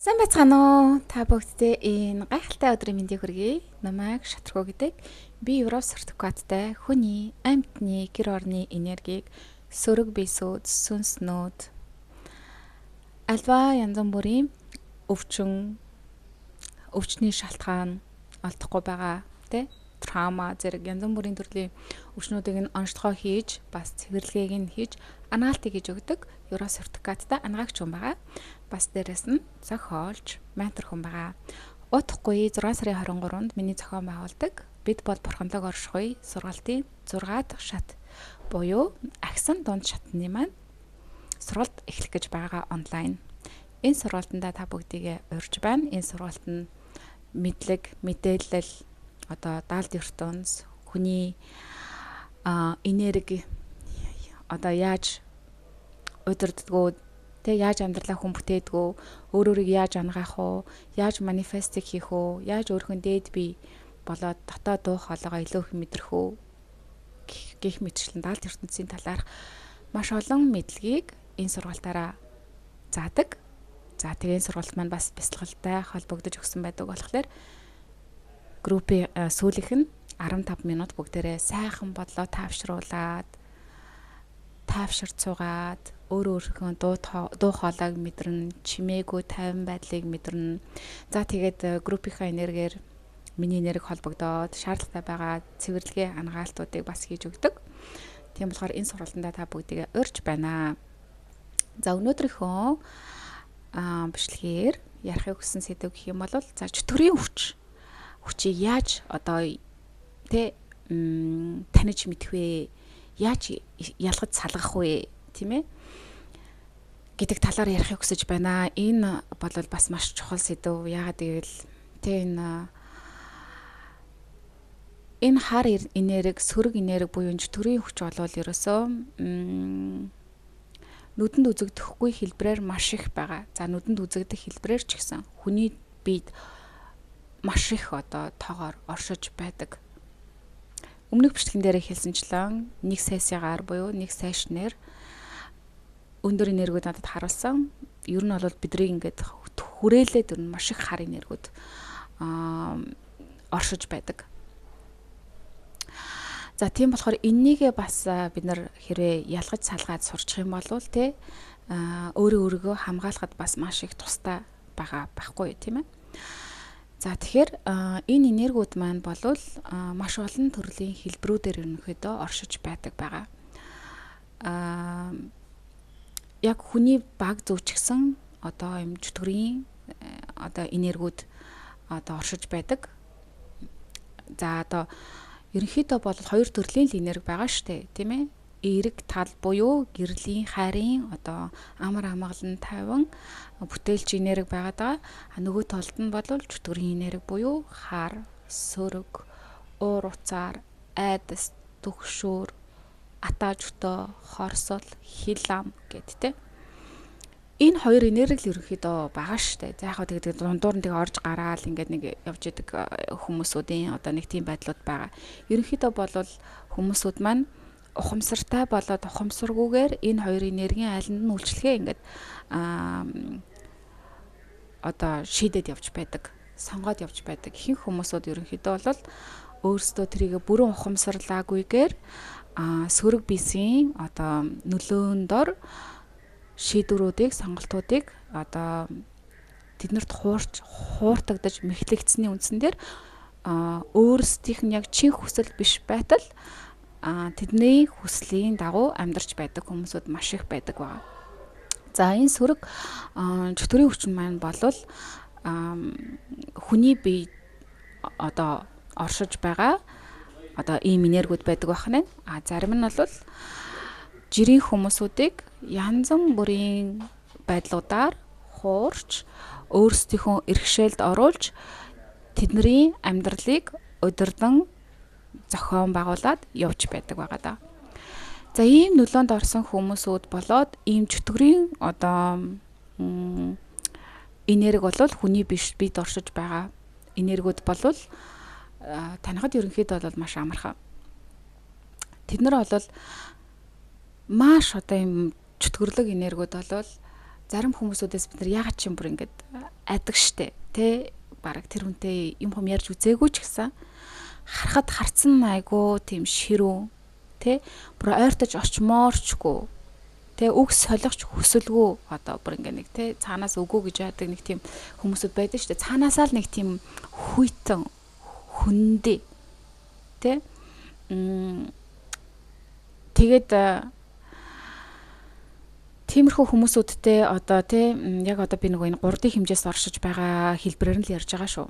Сайн байцгаана уу? Та бүгддээ энэ гайхалтай өдрийн мэндийг хүргэе. Намайг Шатрхуу гэдэг. Би Европ сертификаттай хүний, амьтны, гэр орны энергийг сөрөг биесүүд, сүнснүүд, альва янз бүрийн өвчин, өвчний шалтгаан олдохгүй байгаа, тэ? Траума зэрэг янз бүрийн төрлийн өвчнүүдийг нь онцлогоо хийж, бас цэвэрлэгээг нь хийж, анаалтыг хийж өгдөг Евро сертификаттай анагаагч хүн байгаа. Бас дээрэс нь зохиолч, ментор хүн байгаа. Удахгүй 6 сарын 23-нд миний зохион байгуулдаг Бид бол бурханлаг оршихуй сургалтын 6 дахь шат буюу агсан дунд шатны маань сургалт эхлэх гэж байгаа онлайн. Энэ сургалтандаа та бүгдийг урьж байна. Энэ сургалт нь мэдлэг, мэдээлэл, одоо даалд ертөнц, хүний энерги одоо яаж удирддгүү, тэ яаж амьдралаа хүн бүтээдгүү, өөр өөрийг яаж ангаах уу, яаж манифестик хийх үү, яаж өөрийнхөө дээд бие болоод дотоод дуу хоолойгоо илүү их мэдрэх үү гэх мэтчлэн даалт ертөнцийн талаарх маш олон мэдлэгийг энэ сургалтаараа заадаг. За тэгээ энэ сургалт маань бас бясалгалтай холбогдож өгсөн байдаг болохоор группийн сүүлийнх нь 15 минут бүгдээрээ сайхан бодлоо таавшруулад, таавширцуугаад өөр өөрийнхөө дуу хоолойг мэдэрнэ, чимээгүй тайван байдлыг мэдэрнэ. За тэгээд группийнхаа энергиэр миний энерги холбогдоод шаардлагатай байгаа цэвэрлэгээ ангаалтуудыг бас хийж өгдөг. Тийм болохоор энэ сургалтандаа та бүгдийг урьж байна. За өнөөдрийнхөө бичлэгээр ярихыг хүссэн сэдэв гэх юм бол за чөтгөрийн хүч. Хүчийг яаж одоо тэ таних мэдэх вэ? Яаж ялгаж салгах вэ? Тийм ээ? Гэдэг талаар ярихыг хүсэж байна. Энэ бол бас маш чухал сэдэв. Яагаад гэвэл тэ энэ хар энерги, сөрөг энерги буюу чөтгөрийн хүч болвол ерөөсөө нүдэнд үзэгдэхгүй хэлбэрээр маш их байгаа. За нүдэнд үзэгдэх хэлбэрээр ч гэсэн хүний биед маш их одоо тоогоор оршиж байдаг. Өмнөх бичлэгэн дээр хэлсэнчлэн нэг сессигаар буюу нэг сешнээр өндөр энергиуд надад харуулсан. Ер нь бол бидрийг ингээд хүрээлээд ер нь маш их хар энергиуд оршиж байдаг. За тийм болохоор эннийгээ бас бид нар хэрвээ ялгаж салгаад сурчих юм бол тэ өөрөө өөрийгөө хамгаалахад бас маш их тустай байгаа байхгүй тийм ээ. За тэгэхээр энэ энергиуд маань болвол маш олон төрлийн хэлбэрүүдээр ерөнхийдөө оршиж байдаг байгаа. Яг хүний баг зүүчгсэн одоо юм чөтгөрийн одоо энергиуд одоо оршиж байдаг. За одоо ерөнхийдөө бол хоёр төрлийн л энерги байгаа штэ, тийм ээ? Эерэг тал буюу гэрлийн хайрын одоо амар амгалан тайван бүтээлч энерги байгаад байгаа. Нөгөө талд нь бол чөтгөрийн энерги буюу хар, сөрөг, уур уцаар, айдас, түгшүүр, атаа чөтөө, хорсол, хил ам гэд тэ. Энэ хоёр энерги л ерөнхийдөө байгаа штэ. За яг тэгээд дундуур нь тэг орж гараал ингээд нэг явж идэг хүмүүсүүдийн одоо нэг тийм байдлууд байгаа. Ерөнхийдөө бол хүмүүсүүд маань ухамсартай болоод ухамсаргүйгээр энэ хоёр энергийн айланд нь үйлчлэгээ ингээд одоо шийдээд явж байдаг, сонгоод явж байдаг. Ихэнх хүмүүсүүд ерөнхийдөө бол өөрсдөө тэрийг бүрэн ухамсарлаагүйгээр сөрөг биесийн одоо нөлөөнд ор шийдвэрүүдийг, сонголтуудыг одоо тэднэрт хуурч, хууртагдаж мэхлэгдсэний үндсэн дээр өөрсдийнх нь яг чин хүсэл биш байтал тэдний хүслийн дагуу амьдарч байдаг хүмүүсүүд маш их байдаг байна. За энэ сөрөг чөтгөрийн хүчин маань болвол хүний бие одоо оршиж байгаа одоо ийм энергиуд байдаг байх нь. А зарим нь бол жирийн хүмүүсүүдийг янз бүрийн байдлуудаар хуурч, өөрсдийнхөө эрхшээлд оруулж тэдний амьдралыг удирдан зохион байгуулад явж байдаг байгаа даа. За ийм нөлөөнд орсон хүмүүсүүд болоод ийм чөтгөрийн одоо энерги бол хүний биш бид оршиж байгаа энергиуд болвол танихад ерөнхийдөө бол маш амархан. Тэд нар бол маш одоо ийм чөтгөрлөг энергиуд болвол зарим хүмүүсүүдээс бид нар яагаад ч юм бүр ингээд айдаг штэ, тэ, бараг тэр хүнтэй юм хум ярьж үзээгүй ч гэсэн харахад харцсан айгуу тийм ширүүн, тэ, бүр ойртож очмоорчгүй, тэ, үг солихч хүсэлгүй, одоо бүр ингээ нэг, тэ, цаанаас үгүй гэж яадаг нэг тийм хүмүүсүүд байдаг штэ. Цаанаасаа л нэг тийм хүйтэн хүндээ, тэ. Тэгээд тиймэрхүү хүмүүсүүдтэй одоо, тий, яг одоо би нөгөө энэ 3D хэмжээс оршиж байгаа хэлбэрээр нь л ярьж байгаа шүү.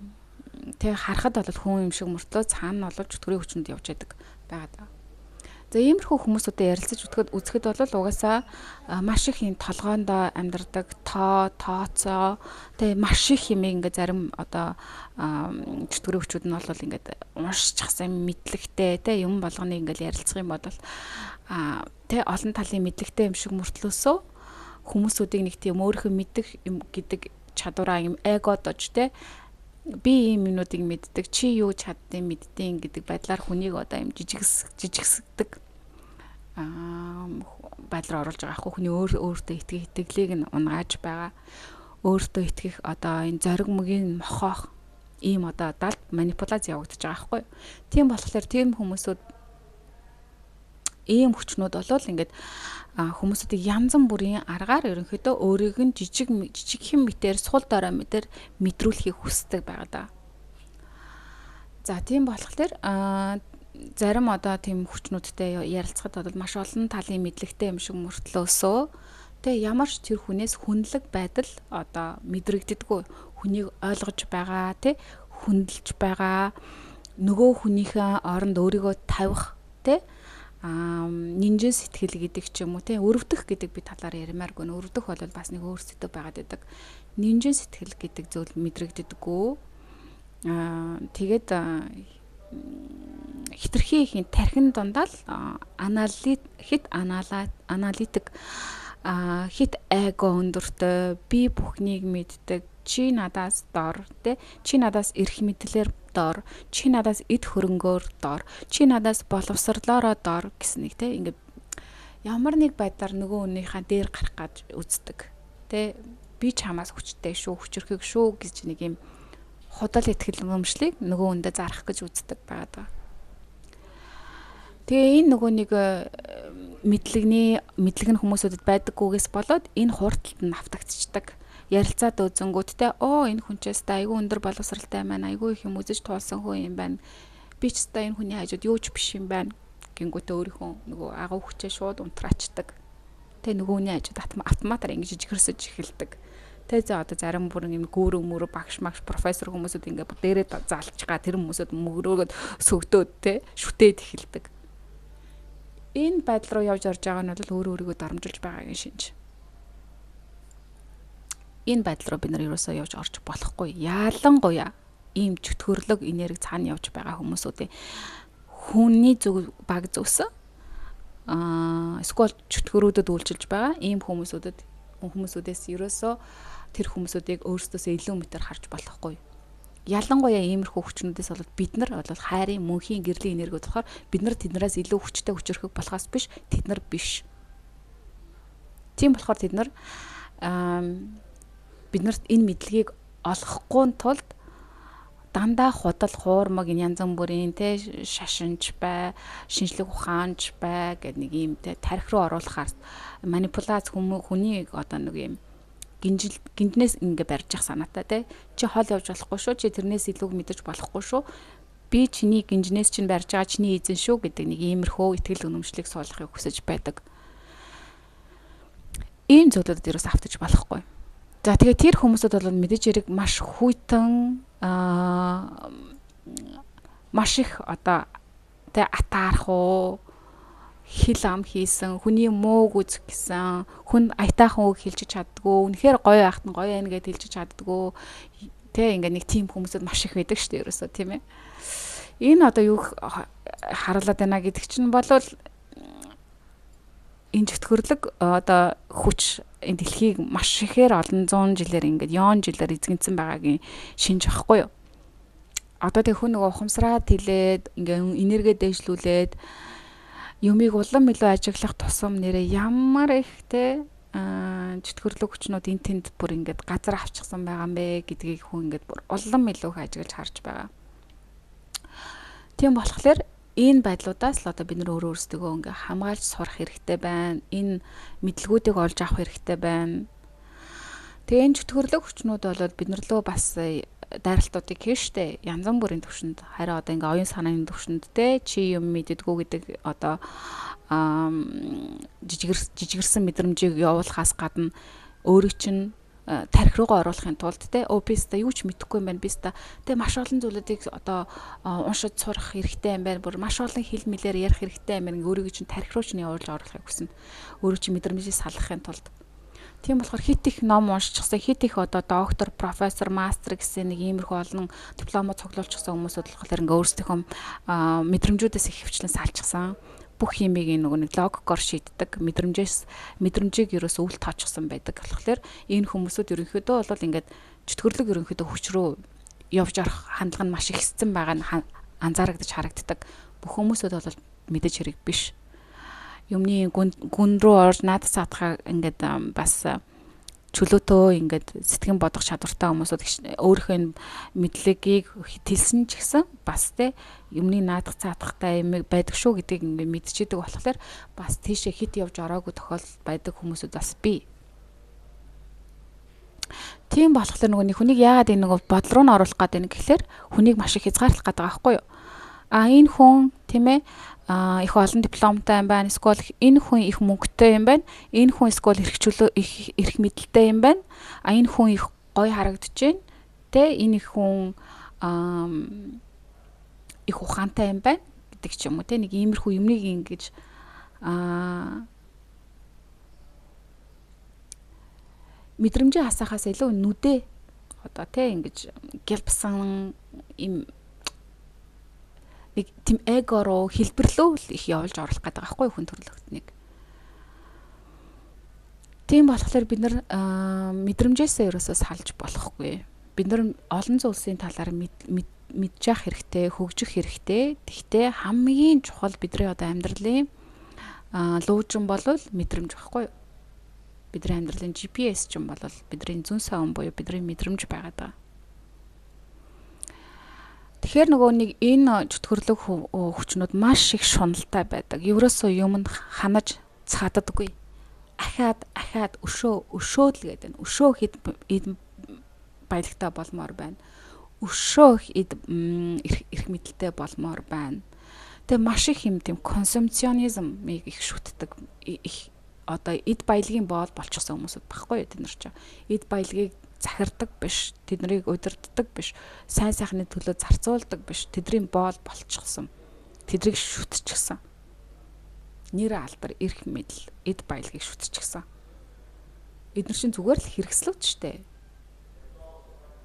Тэ, харахад бол хүн юм шиг мөртлөө цаана нь бол чөтгөрийн хүчинд явж байдаг байгаа даа. За, иймэрхүү хүмүүсүүдэд ярилцаж үзэхэд бол угаасаа маш их юм толгоондоо амьдардаг, тооцоо, тэгээ маш их юм ингээ зарим одоо чөтгөрийн хүчүүд нь бол ингээд уншчихсан мэдлэгтэй, тэ, юм болгоныг ингээд ярилцах юм бол тэ олон талын мэдлэгтэй юм шиг мөртлөөсөө хүмүүсүүдийг нэг тийм өөрийнхөө мэдэх юм гэдэг чадвараа юм эгодож, тэ, би ийм юмнуудыг мэддэг, чи юу чаддیں мэддیں гэдэг байдлаар хүнийг одоо юм жижигсдэг байдлаар оруулж байгаа хгүй. Хүний өөр өөртөө итгэх итгэлийг нь унгааж байгаа, өөртөө итгэх одоо энэ зориг мөгийн мохоох ийм одоо далд манипуляц явагдаж байгаа хгүй. Тийм болохоор тийм хүмүүсүүд, ийм хүчнүүд болвол ингээд хүмүүсүүдийг янз бүрийн аргаар ерөнхийдөө өөрийг нь жижиг жижигхэн мэтэр, сул дорой мэтэр мэдрүүлэхийг хүсдэг байгаа даа. За, тийм болохоор зарим одоо тийм хүчнүүдтэй ярилцахад бол маш олон талын мэдлэгтэй юм шиг мөртлөөсөө, тэ, ямар ч тэр хүнээс хүнлэг байдал одоо мэдрэгддэггүй, хүнийг ойлгож байгаа, тэ, хүндэлж байгаа, нөгөө хүнийхээ оронд өөрийгөө тавих, тэ, нинжин сэтгэл гэдэг ч юм уу, тийм, өрөвдөх гэдэг би талаар яримааргүй. Өрөвдөх бол бас нэг өөр сэдв байгаад байдаг. Нинжин сэтгэл гэдэг зүйл мэдрэгддэггүй. Тэгээд хитрхи ихийн тархин дундаа л аналит хит аналитик, хит эго өндөртэй, би бүхнийг мэддэг, чи надаас дор, тэ, чи надаас эрх мэдлэр дор, чи надаас эд хөрөнгөөр дор, чи надаас боловсрлоороо дор гэсэн нэг, тэ, ингээд ямар нэг байдлаар нөгөө хүнийхээ дээр гарах гэж үздэг. Тэ, би чамаас хүчтэй шүү, хүчрхэг шүү гэж нэг юм худал итгэл үнэмшлийг нөгөө хүндээ зарах гэж үздэг байгаа даа. Тэгээ энэ нөгөө нэг мэдлэгний мэдлэг нь хүмүүсүүдэд байдаггүйгээс болоод энэ хурдталд нь автагдчихдаг. Ярилцаад үзэнгүүт, те, оо, энэ хүн ч өстой айгүй өндөр боловсралтай маань, айгүй их юм үзэж туулсан хүн юм байна. Би ч өстой энэ хүний хажууд юу ч биш юм байна гингүүтээ өөрийнхөө нөгөө агуу хүчээ шууд унтраачдаг. Тэ, нөгөө хүний хажууд автоматар ингэж жижигэрсэж эхэлдэг. Тэ, за, одоо зарим бүрэн юм гүүрэн мөрө багш магш профессор хүмүүсүүд ингээ дээрээ залж га тэр хүмүүсүүд мөгрөөгөөд сөгдөөд, тэ, шүтээд эхэлдэг. Энэ байдал руу явж орж байгаа нь бол өөрөө өөрийгөө дарамжилж байгаагийн шинж. Энэ байдал руу бид нар ерөөсөө явж орж болохгүй. Ялангуяа ийм чөтгөрлөг энерги цаана явж байгаа хүмүүсүүдийн хүний зүг баг зүсэн эсвэл чөтгөрүүдэд үйлчилж байгаа ийм хүмүүсүүдээс ерөөсөө тэр хүмүүсүүдийг өөрсдөөсөө илүү мэтэр харж болохгүй. Ялангуяа иймэрхүү хүчнүүдээс бол бид нар бол хайрын, мөнхийн, гэрлийн энергиуд болохоор бид нар тэднээс илүү хүчтэй, хүчрхэг болохоос биш, тэд нар биш. Тийм болохоор тэд нар бид нарт энэ мэдлэгийг олохгүй тулд дандаа худал хуурмаг, энэ янз бүрийн, те, шашинч бай, шинжлэх ухаанч бай гэдэг нэг ийм, те, тарих руу оруулахаар манипуляц, хүнийг одоо нэг юм гинжил гинжнээс ингээ барьж явах санаатай, те, чи хол явж болохгүй шүү, чи тэрнээс илүү мэдэж болохгүй шүү, би чиний гинжнээс чинь барьж байгаа чиний эзэн шүү гэдэг нэг иймэрхүү итгэл үнэмшлийг суулгахыг хүсэж байдаг. Ийм зүйлүүдэд ерөөс автаж болохгүй. За, тэгээ тэр хүмүүсүүд бол мэдээж хэрэг маш хүйтэн, маш их одоо, тэ, атаарх уу, хил ам хийсэн, хүний мууг үзэх гэсэн, хүн аятайхан үг хэлж чаддгүй, үнэхээр гоё байхад нь гоё байна гэд хэлж чаддгүй, тэ, ингээ нэг тийм хүмүүсүүд маш их байдаг шүү дээ ерөөсөө, тийм ээ. Энэ одоо юу харуулад байна гэдэг чинь бол энэ чөтгөрлөг одоо хүч энэ дэлхийг маш ихээр олон зуун жилээр ингээд ёон жилээр эзэгнсэн байгаагийн шинж багхгүй юу? Одоо тэг хүн нөгөө ухамсараа тэлээд ингээ энерги дээшлүүлээд юмыг улам илүү ажиглах тусам нэрээ ямар их, те. чөтгөрлөг хүчнүүд энэ тэнд бүр ингээд газар авчихсан байгаа юм бэ гэдгийг хүн ингээд бүр улам илүү их ажиглаж харж байгаа. Тийм болохоор энэ байдлуудаас л одоо бид нар өөрөө өөрсдөө ингээ хамгаалж сурах хэрэгтэй байна. Энэ мэдлгүүдийг олж авах хэрэгтэй байна. Тэгээ энэ чөтгөрлөг хүчнүүд болоод бид нар лөө бас дайралтуудыг хийн штэ. Янз бүрийн төвшөнд, харин одоо ингээ оюун санааны төвшөнд те чи юм мэддэггүй гэдэг одоо жижигэрсэн мэдрэмжийг явуулахаас гадна өөрийг чинь тархи руугаа оруулахын тулд те өө би ста юу ч мэдэхгүй юм байна, би ста те маш олон зүйлүүдийг одоо уншиж сурах хэрэгтэй юм байна, бүр маш олон хэл мэлээр ярих хэрэгтэй юм байна. Өөрийгөө чинь тархи руу чинь явуулж оруулахыг хүснэ. Өөрийг чинь мэдрэмжийг салгахын тулд. Тийм болохоор хит их ном уншчихсан, хит их одоо доктор, профессор, мастер гэсэн нэг иймэрхүү олон дипломоо цуглуулчихсан хүмүүсүүд болохоор ингээ өөрсдийнхөө мэдрэмжүүдээс их хвчлэн салчихсан. Бүх юмыг нөгөө нэг логикоор шийддэг, мэдрэмжийг ерөөсөө үл тоочсон байдаг. Тэгэхээр энэ хүмүүсүүд ерөнхийдөө бол ингээд чөтгөрлөг ерөнхийдөө хүч рүү явж орох хандлага нь маш их хэсцэн байгаа нь анзаарагдаж харагддаг. Бүх хүмүүсүүд бол мэдээж хэрэг биш. Юмны гүн рүү орж наад цаатахаа ингээд бас чөлөөтөө ингээд сэтгэн бодох чадвартай хүмүүсүүд өөрийнхөө мэдлэгийг тэлсэн ч гэсэн бас те юмны наадах цаатахтай юм байдаг шүү гэдгийг ингээд мэдчихэдэг болохоор бас тийшээ хит явж ороогүй тохиолдол байдаг хүмүүсүүд бас бий. Тийм болохоор нөгөө нэг хүнийг яагаад энэ нөгөө бодол руу нь оруулах гээд байна гэхлээр хүнийг маш их хязгаарлах гээд байгаа байхгүй юу? А энэ хүн тийм ээ их олон дипломтой юм байна. Эсвэл энэ хүн их мөнгөтэй юм байна. Энэ хүн эсвэл эрх чөлөө их эрх мэдэлтэй юм байна. А энэ хүн их гоё харагдаж байна. Тэ энэ их хүн их ухаантай юм байна гэдэг ч юм уу тэ нэг иймэрхүү юмыг ингэж мэдрэмжээ хасаахаас илүү нүдэ одоо тэ ингэж гялбсан юм нэг тийм эго руу хэлбэрлөө их явуулж оруулах гэдэг байхгүй хүн төрөлхтнийг. Тийм болохоор бид нар мэдрэмжээсээ ерөөсөө салж болохгүй. Бид нар олон зүйлсийн талаар мэдж явах хэрэгтэй, хөгжих хэрэгтэй. Тэгтээ хамгийн чухал бидний одоо амьдралын луужин болвол мэдрэмж байхгүй юу? Бидний амьдралын GPS ч юм бол бидний зүүн савн буюу бидний мэдрэмж байгаад байгаа. Тэгэхээр нөгөө нэг энэ чөтгөрлөг хүчнүүд маш их шуналтай байдаг. Ерөөсөө юмд ханаж цааддаггүй. Ахаад ахаад өшөө өшөө л гэдэг. Өшөө хэд эд баялагтай болмоор байна. Өшөө эд эрх мэдэлтэй болмоор байна. Тэгээ маш их юм тийм консумционизмыг их шүтдэг. Их одоо эд баялагын боол болчихсон хүмүүсүүд багхгүй юу тэд нар чинь. Эд баялагийг захирдаг биш, тэднийг удирддаг биш, сайн сайхны төлөө зарцуулдаг биш, тэдний боол болчихсон. Тэдрийг шүтчихсэн. Нэр алдар, эрх мэдэл, эд баялагийг шүтчихсэн. Эднэр чинь зүгээр л хэрэгслүүд штэ.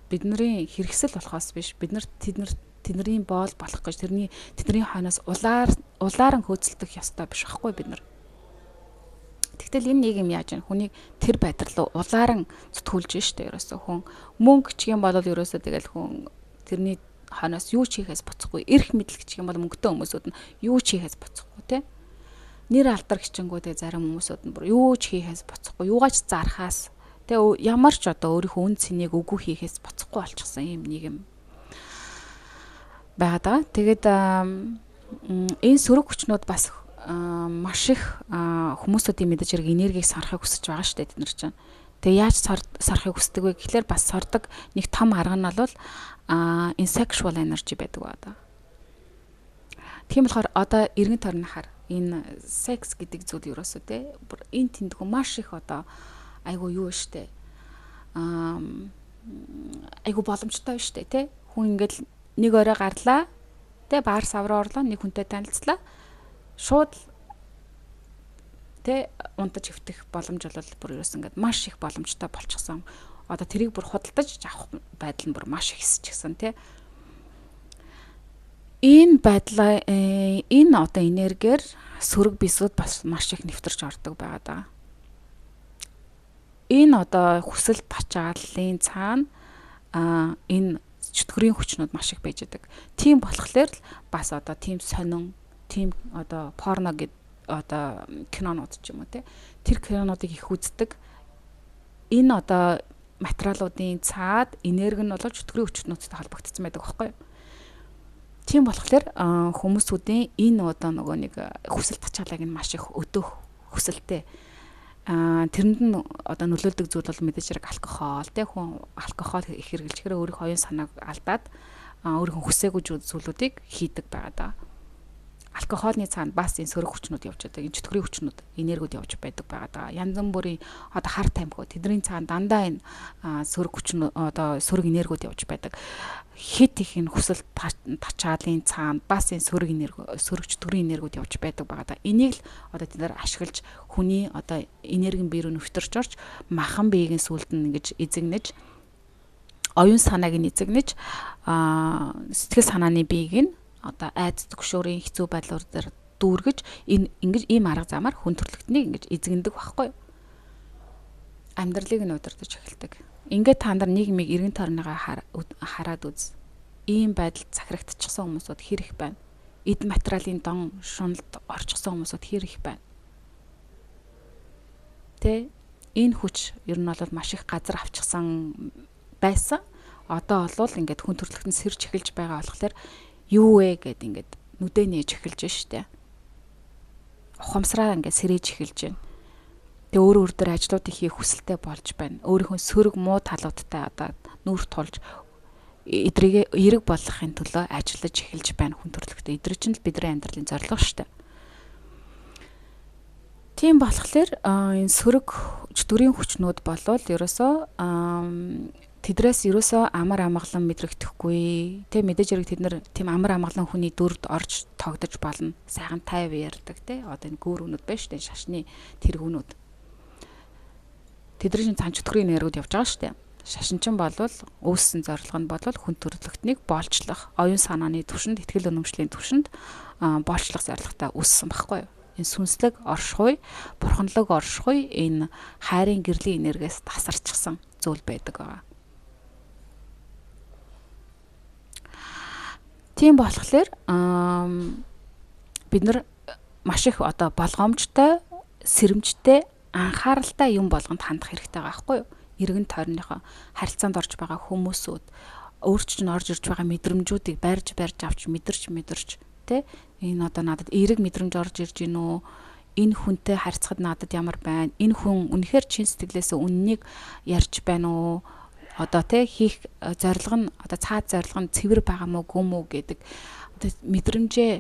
Бидний хэрэгсэл болохоос биш, бид нар тэдний боол болох гэж тэдний хойноос улааран хөөцөлдөх ёстой биш байхгүй бид нар. Тэгтэл энэ нийгэм яаж вэ? Хүнийг тэр байдал руу улааран зүтгүүлж штэ ерөөсөө хүн мөнгө гэх юм бол ерөөсөө тэгэл хүн тэрний хойноос юу ч хийхээс буцахгүй. Эрх мэдэл гэх юм бол мөнгөтэй хүмүүсүүд нь юу ч хийхээс буцахгүй те. Нэр алдар гिचэнгүү те зарим хүмүүсүүд нь бүр юу ч хийхээс буцахгүй. Юугаач зархаас те ямар ч одоо өөрийнхөө үн цэнийг үгүй хийхээс буцахгүй болчихсон юм нийгэм байгаад байгаа. Тэгээд энэ сөрөг хүчнүүд бас маш их хүмүүсүүдийн мэдээж хэрэг энергийг сарахыг хүсэж байгаа шүү дээ тэд нар чинь. Тэгээ яаж сарахыг хүсдэг вэ гэхлээр бас сордог нэг том арга нь бол энэ sexual energy байдаг ба. Тийм болохоор одоо эргэн тойрны хар энэ секс гэдэг зүйл ерөөсөө те бүр энэ тэндгүү маш их одоо айгу юу штэ айгу боломжтой штэ те. Хүн ингээл нэг орой гарлаа те баар сав руу орлоо, нэг хүнтэй танилцлаа. Шууд тэ унтаж хэвтэх боломж бол бүр ерөөс ингээд маш их боломжтой болчихсон. Одоо тэрийг бүр худалдаж авах байдал нь бүр маш их хэсчихсэн тэ. Энэ байдлаа энэ одоо энергиэр сөрөг бисүүд бас маш их нэвтэрч ордог байгаа даа. Энэ одоо хүсэл тачааллын цаана энэ чөтгөрийн хүчнүүд маш их байж байгаа. Тийм болохоор л бас одоо тийм сонин, тийм одоо порно гэд одоо кинонууд ч юм уу те. Тэр кинонуудыг их үздэг. Энэ одоо материалуудын цаад энерги нь бол чөтгөрийн хүчнүүдтэй холбогдсон байдаг байхгүй юу? Тийм болохоор хүмүүсүүдийн энэ одоо нөгөө нэг хүсэл тачаалыг нь маш их өдөөх хүсэлтэй. Тэрэнд нь одоо нөлөөлдөг зүйл бол мэдээж хэрэг алкогол те, хүн алкогол их хэрэглэхээр өөрийнхөө оюун санааг алдаад өөрийнхөө хүсээгүй зүйлүүдийг хийдэг байгаа даа. Алкогольны цаана бас энэ сөрөг хүчнүүд явж байдаг. Энэ чөтгөрийн хүчнүүд, энергиуд явж байдаг байгаа даа. Янз бүрийн одоо хар тамхи, тэдний цаана дандаа энэ сөрөг хүчнүүд, одоо сөрөг энергиуд явж байдаг. Хит их энэ хүсэл тачаалын цаана бас энэ сөрөг энерги, сөрөг чөтгөрийн энергиуд явж байдаг байгаа даа. Энийг л одоо тэд нар ашиглаж хүний одоо энергийн бие рүү нөвтөрч орж махан биеийн сүлд нь ингэж эзэгнэж, оюун санааг нь эзэгнэж, сэтгэл санааны биеийг нь одоо айц төгшөөрийн хэцүү байдлаар дээр дүүргэж энэ ингэж ийм арга замаар хүн төрөлхтнийг ингэж эзэгнэдэг байхгүй юу? Амьдралыг нь удирдах эхэлдэг. Ингээд та нар нийгмийг эргэн тойрныгоо хараад үз. Ийм байдалд захирагдчихсан хүмүүсүүд хэр их байна? Эд материалын дон шуналд орчихсон хүмүүсүүд хэр их байна? Тэ? Энэ хүч ер нь бол маш их газар авчихсан байсан. Одоо бол ингээд хүн төрөлхтөн сэрж эхэлж байгаа болохоор юу вэ гэд ингээд нүдэ нээж эхэлж штэ. Ухамсараа ингээд сэрэж эхэлж байна. Тэгээ өөр өөр дээр ажлуудыг хийх хүсэлтэй болж байна. Өөрийнхөө сөрөг муу талуудтай одоо нүүр тулж эдрийг эерэг болгохын төлөө ажиллаж эхэлж байна хүн төрөлхтөө. Эдгээр чинь л бидний амьдралын зорилго штэ. Тийм болохоор энэ сөрөг чөтгөрийн хүчнүүд болвол ерөөсөө тэдрээс ерөөсөө амар амгалан мэдрэгдэхгүй. Тэ, мэдээж хэрэг тэд нар тийм амар амгалан хүний дүрд орж тогтож болно. Сайхан тайв ярьдаг тэ. Одоо энэ гүүр үнүүд байна штэ, шашны тэргүүнүүд. Тэдний чинь цан чөтгөрийн энергиуд явж байгаа штэ. Шашин чинь болвол үүссэн зорилго нь болвол хүн төрөлхтнийг боолчлох, оюун санааны түвшинд, итгэл үнэмшлийн түвшинд боолчлох зорилготой үүссэн байхгүй юу? Энэ сүнслэг оршихуй, бурханлаг оршихуй энэ хайрын гэрлийн энергиэс тасарчихсан зүйл байдаг байгаа. Тийм болохоор бид нар маш их одоо болгоомжтой, сэрэмжтэй, анхааралтай юм болгонд хандах хэрэгтэй байгаа байхгүй юу? Эргэн тойрныхоо харилцаанд орж байгаа хүмүүсүүд, өөр чинь орж ирж байгаа мэдрэмжүүдийг барьж авч мэдэрч тэ, энэ одоо надад эерэг мэдрэмж орж ирж гин үү? Энэ хүнтэй харьцахад надад ямар байна? Энэ хүн үнэхээр чин сэтгэлээсээ үннийг ярьж байна уу? Одоо тэ, хийх зорилго нь одоо цаад зорилго нь цэвэр байгаа мó гүм үү гэдэг одоо мэдрэмжээ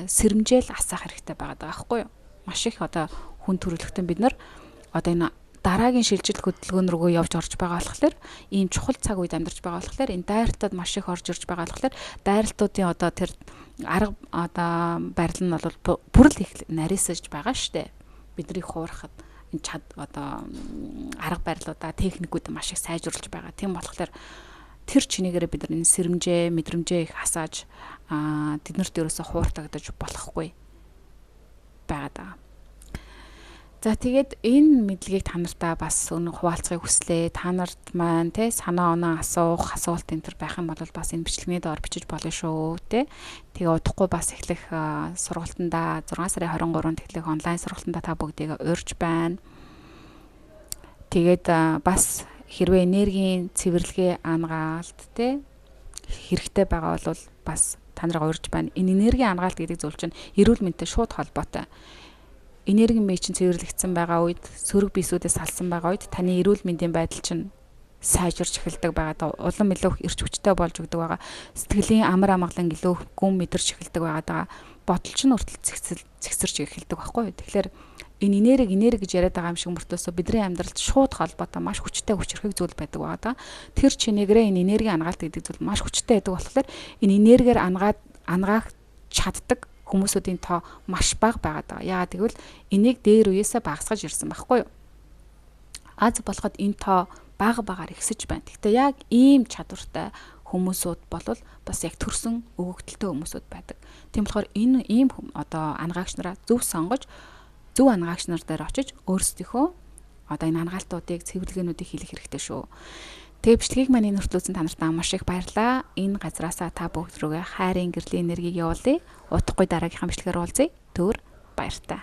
сэрэмжээл асаах хэрэгтэй байгаа даа байхгүй юу? Маш их одоо хүн төрөлхтөн бид нар одоо энэ дараагийн шилжилт хөдөлгөөн рүүгээ явж орж байгаа болохоор ийм чухал цаг үед амьдарч байгаа болохоор энэ дайралтад маш их орж ирж байгаа болохоор дайралтуудын одоо тэр арга одоо барил нь бол бүр л их нарийсаж байгаа штэ. Бидний хуурахад энэ чад одоо арга барилуудаа техникүүд маш их сайжруулж байгаа. Тийм болохоор тэр чинийгээрээ бид нар энэ сэрэмжээ, мэдрэмжээ их асааж тэднэрт ерөөсө хууртагдаж болохгүй байгаа даа. За тэгээд энэ мэдлэгийг та нартаа бас өнөө хуваалцахыг хүслээ. Та нарт маань те санаа оноо асуух, асуулт энэ төр байх юм бол бас энэ бичлэгний доор бичиж болно шүү те. Тэгээ удахгүй бас эхлэх сургалтандаа 6 сарын 23-нд эхлэх онлайн сургалтандаа та бүгдийг урьж байна. Тэгээд бас хэрвээ энергийн цэвэрлэгээ ангаалт те хэрэгтэй байгаа бол бас та нарыг урьж байна. Энэ энергийн ангаалт гэдэг зүйл чинь эрүүл мэндтэй шууд холбоотой. Энергийн бие чинь цэвэрлэгдсэн байгаа үед, сөрөг биесүүдээс салсан байгаа үед таны эрүүл мэндийн байдал чинь сайжирч эхэлдэг байгаа. Улам илүү эрч хүчтэй болж өгдөг байгаа. Сэтгэлийн амар амгалан илүү гүн мэдэрч эхэлдэг байгаа даа. Бодол чинь хүртэл цэгцэрч эхэлдэг байхгүй юу? Тэгэхээр энэ энерги гэж яриад байгаа юм шиг мөртлөөсөө бидний амьдралд шууд холбоотой маш хүчтэй хүчирхэг зүйл байдаг байгаа даа. Тэр чинээгээрээ энэ энергийн ангаалт гэдэг зүйл маш хүчтэй байдаг болохоор энэ энергиэр ангаах чаддаг хүмүүсүүдийн тоо маш бага байгаа даа. Яагаад гэвэл энийг дээр үеэсээ багасгаж ирсэн байхгүй юу? Аз болоход энэ тоо бага багаар ихсэж байна. Гэхдээ яг ийм чадвартай хүмүүсүүд болвол бас яг төрсөн өгөгдөлтэй хүмүүсүүд байдаг. Тийм болохоор энэ ийм одоо ангаагч нараа зөв сонгож, зөв ангаагч нар дээр очиж өөрсдийнхөө одоо энэ ангаалтуудыг, цэвэрлэгээнүүдийг хийх хэрэгтэй шүү. Тэгээ бичлэгийг маань энэ хүртэл үзсэн та нарт маш их баярлалаа. Энэ газраасаа та бүгд рүүгээ хайрын гэрлийн энергийг явуулъя. Удахгүй дараагийнхаа бичлэгээр уулзъя. Түр Баяртай.